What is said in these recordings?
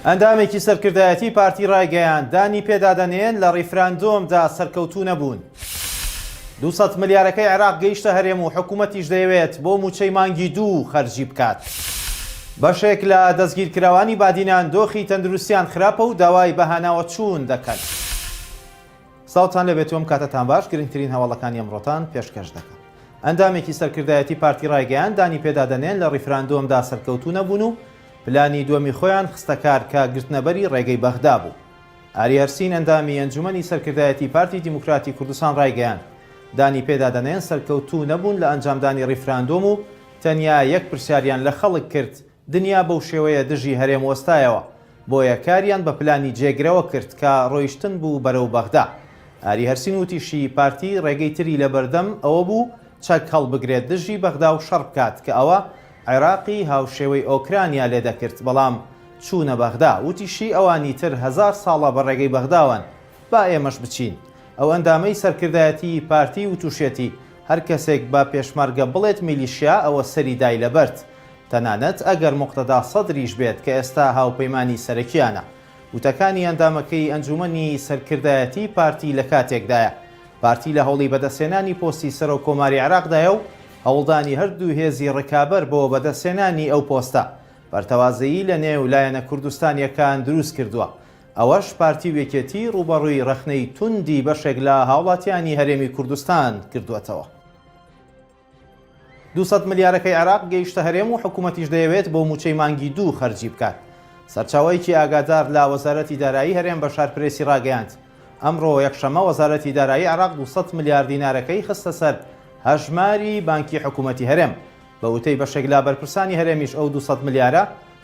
ئەندامێکی سەرکردایەتی پارتی ڕایگەیاند، دانی پێدا دەنێن لە ڕیفراندۆمدا سەرکەوتوو نەبوون. 200 ملیارەکەی عێراق گەیشتە هەرێم و حکومەتیش دەیەوێت بۆ مووچەی مانگی دوو خەرجی بکات. بەشێک لە دەستگیرکراوانی بادینان دۆخی تەندروستیان خراپە و داوای بەهاناوەچوون دەکەن. سڵاوتان لێبێت و ئەم کاتەتان باش، گرنگترین هەواڵەکانی ئەمڕۆتان پێشکەش دەکەم. ئەندامێکی سەرکردایەتی پارتی ڕایگەیاند، دانی پێدا دەنێن لە ڕیفراندۆمدا سەرکەوتوو نەبوون و پلانی دووەمی خۆیان خستەکار کە گرتنەبەری ڕێگەی بەغدا بوو. ئاری هەرسین ئەندامی ئەنجومەنی سەرکردایەتی پارتی دیموکراتی کوردستان ڕایگەیاند، دانی پێدا دەنێن سەرکەوتوو نەبوون لە ئەنجامدانی ڕیفراندۆم و تەنیا یەک پرسیاریان لە خەڵک کرد دنیا بەو شێوەیە دژی هەرێم وەستایەوە، بۆیە کاریان بە پلانی جێگرەوە کرد کە ڕۆیشتن بوو بەرەو بەغدا. ئاری هەرسین وتیشی، پارتی ڕێگەی تری لەبەردەم ئەوە بوو چەک هەڵبگرێت دژی بەغدا و شەڕ بکات کە ئەوە عێراقی هاوشێوەی ئۆکرانیا لێدەکرد، بەڵام چوونە بەغدا. وتیشی، ئەوانی تر هەزار ساڵە بە ڕێگەی بەغداوەن، با ئێمەش بچین. ئەو ئەندامەی سەرکردایەتیی پارتی وتوشێتی، هەر کەسێک بە پێشمەرگە بڵێت میلیشیا ئەوە سەری دای لە بەرد. تەنانەت ئەگەر موقتەدا سەدریش بێت کە ئێستا هاوپەیمانی سەرەکییانە. وتەکانی ئەندامەکەی ئەنجوومەنی سەرکردایەتیی پارتی لە کاتێکدایە، پارتی لە هەوڵی بەدەستهێنانی پۆستی سەرۆک کۆماری عێراقدایە و هەوڵدانی هەردوو هێزی ڕکابەر بۆ بەدەستهێنانی ئەو پۆستە، پەرتەوازەیی لە نێو لایەنە کوردستانییەکان دروست کردووە. ئەوەش پارتی و یەکێتی ڕووبەڕووی ڕەخنەی توندی بەشێک لە هاوڵاتیانی هەرێمی کوردستان کردووەتەوە. 200 ملیارەکەی عێراق گەیشتە هەرێم و حکومەتیش دەیەوێت بۆ مووچەی مانگی دوو خەرجی بکات. سەرچاوەیەکی ئاگادار لە وەزارەتی دارایی هەرێم بە شارپرێسی ڕاگەیاند، ئەمڕۆ یەکشەممە وەزارەتی دارایی عێراق 200 ملیار دینارەکەی خستە سەر هەژماری بانکی حکومەتی هەرێم. بە وتەی بەشێک لە بەرپرسانی هەرێمیش ئەو 200 ملیارە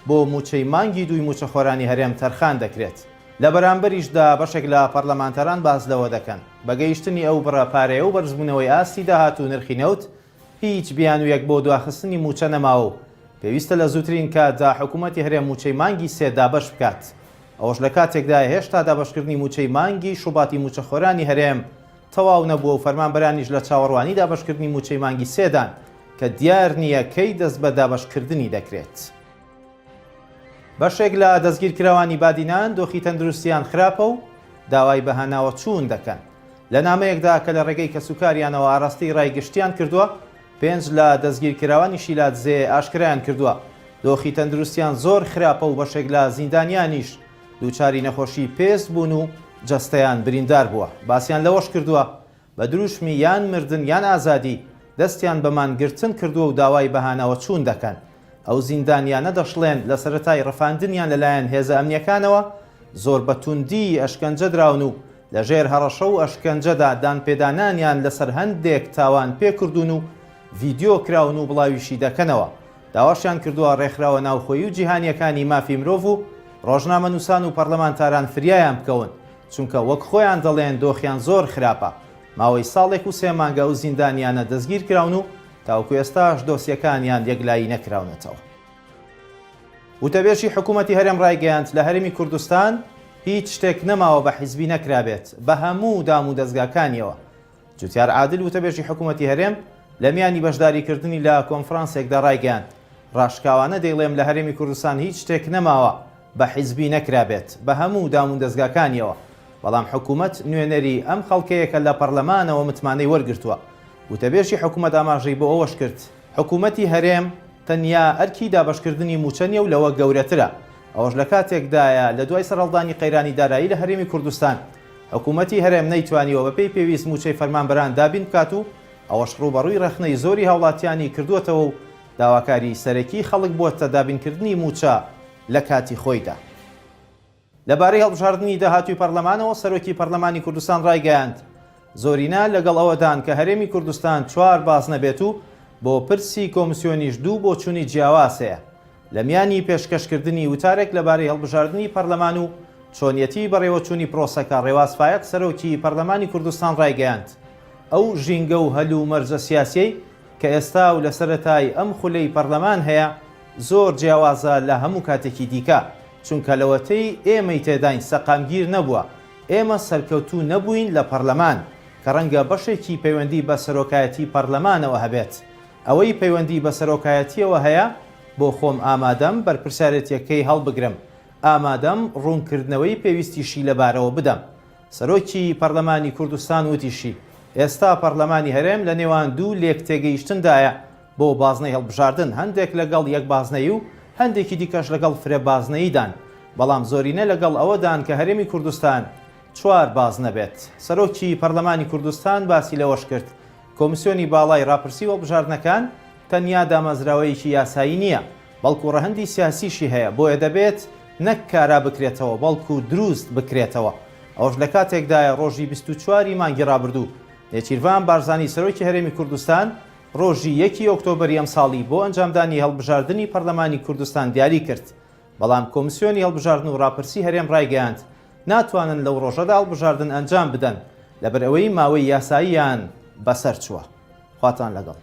بۆ مووچەی مانگی دووی مووچەخۆرانی هەرێم تەرخان دەکرێت. لە بەرامبەریشدا بەشێک لە پەرلەمانتاران باس لەوە دەکەن، بە گەیشتنی ئەو بڕە پارەیە و بەرزبوونەوەی ئاستی داهات و نرخی نەوت، هیچ بیانوویەک بۆ دواخستنی مووچە نەماوە و پێویستە لە زووترین کاتدا حکوومەتی هەرێم مووچەی مانگی سێ دابەش بکات. ئەوەش لە کاتێکدایە هێشتا دابەشکردنی مووچەی مانگی شوباتی مووچەخۆرانی هەرێم تەواو نەبووە و فەرمانبەرانیش لە چاوەڕوانی دابەشکردنی مووچەی مانگی سێدان کە دیار نییە کەی دەست بە دابەشکردنی دەکرێت. بەشێک لە دەستگیرکراوانی بادینان دۆخی تەندروستییان خراپە و داوای بەهاناوەچوون دەکەن. لە نامەیەکدا کە لە ڕێگەی کەسوکاریانەوە ئاراستەی ڕای گشتیان کردووە، پێنج لە دەستگیرکراوانی شیلادزێ ئاشکرایان کردووە، دۆخی تەندروستیان زۆر خراپە و بەشێک لە زیندانیانیش دووچاری نەخۆشی پێست بوون و جەستەیان بریندار بووە. باسیان لەوەش کردووە، بە دروشمی یان مردن یان ئازادی دەستیان بە مانگرتن کردووە و داوای بەهاناوەچوون دەکەن. ئەو زیندانیانە دەشڵێن، لە سەرەتای ڕفاندنیان لەلایەن هێزە ئەمنییەکانەوە زۆر بە توندی ئەشکەنجە دراون و لەژێر هەڕەشە و ئەشکەنجەدا دانپێدانانیان لەسەر هەندێک تاوان پێکردوون و ڤیدیۆ کراون و بڵاویشی دەکەنەوە. داواشیان کردووە ڕێکخراوە ناوخۆیی و جیهانییەکانی مافی مرۆڤ و ڕۆژنامەنووسان و پەرلەمانتاران فریایان بکەون، چونکە وەک خۆیان دەڵێن دۆخیان زۆر خراپە، ماوەی ساڵێک و سێ مانگە ئەو زیندانییانە دەستگیرکراون و تاوەکو ئێستاش دۆسیەکانیان یەکلایی نەکراونەتەوە. وتەبێژی حکومەتی هەرێم ڕایگەیاند، لە هەرێمی کوردستان هیچ شتێک نەماوە بە حیزبی نەکرابێت، بە هەموو دامودەزگاکانیەوە. جوتیار عادل وتەبێژی حکومەتی هەرێم لە میانی بەشداریکردنی لە کۆنفرانسێکدا ڕایگەیاند، ڕاشکاوانە دەیڵێم لە هەرێمی کوردستان هیچ شتێک نەماوە بە حیزبی نەکرابێت بە هەموو دامودەزگاکانیەوە، بەڵام حکومەت نوێنەری ئەم خەڵکەیە کە لە پەرلەمانەوە متمانەی وەرگرتووە. وتەبێژی حکومەت ئاماژەی بۆ ئەوەشکرد، حکومەتی هەرێم تەنیا ئەرکی دابەشکردنی مووچە نییە و لەوە گەورەترە، ئەوەش لە کاتێکدایە لە دوای سەرهەڵدانی قەیرانی دارایی لە هەرێمی کوردستان حکومەتی هەرێم نەیتوانیوە بەپێی پێویست مووچەی فەرمانبەران دابین بکات و ئەوەش ڕووبەڕووی ڕەخنەی زۆری هاوڵاتیانی کردووەتەوە و داواکاری سەرەکی خەڵک بووەتە دابینکردنی مووچە لە کاتی خۆیدا. لەبارەی هەڵبژاردنی داهاتووی پەرلەمانەوە سەرۆکی پەرلەمانی کوردستان ڕایگەیاند، زۆرینە لەگەڵ ئەوەدان کە هەرێمی کوردستان چوار بازنە بێت و بۆ پرسی کۆمسیۆنیش دوو بۆچوونی جیاواز هەیە. لە میانی پێشکەشکردنی وتارێک لەبارەی هەڵبژاردنی پەرلەمان و چۆنیەتی بەڕێوەچوونی پرۆسەکە ڕێواز فایەق سەرۆکی پەرلەمانی کوردستان ڕایگەیاند، ئەو ژینگە و هەلومەرجە سیاسیەی کە ئێستا و لە سەرەتای ئەم خولەی پەرلەمان هەیە زۆر جیاوازە لە هەموو کاتێکی دیکە، چونکە لەوەتەی ئێمەی تێداین سەقامگیر نەبووە، ئێمە سەرکەوتوو نەبووین لە پەرلەمان، کە ڕەنگە بەشێکی پەیوەندی بە سەرۆکایەتی پەرلەمانەوە هەبێت. ئەوەی پەیوەندی بە سەرۆکایەتییەوە هەیە، بۆ خۆم ئامادەم بەرپرسیارێتییەکەی هەڵبگرم. ئامادەم ڕوونکردنەوەی پێویستیشی لەبارەوە بدەم. سەرۆکی پەرلەمانی کوردستان وتیشی، ئێستا پەرلەمانی هەرێم لە نێوان دوو لێکتێگەیشتندایە بۆ بازنەی هەڵبژاردن، هەندێک لەگەڵ یەک بازنەیی و هەندێکی دیکەش لەگەڵ فرە بازنەییدان، بەڵام زۆرینە لەگەڵ ئەوەدان کە هەرێمی کوردستان چوار بازنە بێت. سەرۆکی پەرلەمانی کوردستان باسی لەوەشکرد، کۆمیسیۆنی باڵای ڕاپرسی و هەڵبژاردنەکان تەنیا دامەزراوەیەکی یاسایی نییە، بەڵکو ڕەهەندی سیاسیشی هەیە، بۆیە دەبێت نەک کارا بکرێتەوە، بەڵکو دروست بکرێتەوە. ئەوەش لەکاتێکدایە ڕۆژی 24 ی مانگی ڕابردوو، نێچیرڤان بارزانی سەرۆکی هەرێمی کوردستان ڕۆژی یەکی ئۆکتۆبەری ئەمساڵی بۆ ئەنجامدانی هەڵبژاردنی پەرلەمانی کوردستان دیاری کرد، بەڵام کۆمسیۆنی هەڵبژاردن و ڕاپرسی هەرێم ڕایگەیاند، ناتوانن لەو ڕۆژەدا هەڵبژاردن ئەنجام بدەن، لەبەرئەوەی ماوەی یاساییان بەسەرچووە. خواتان لەگەڵ.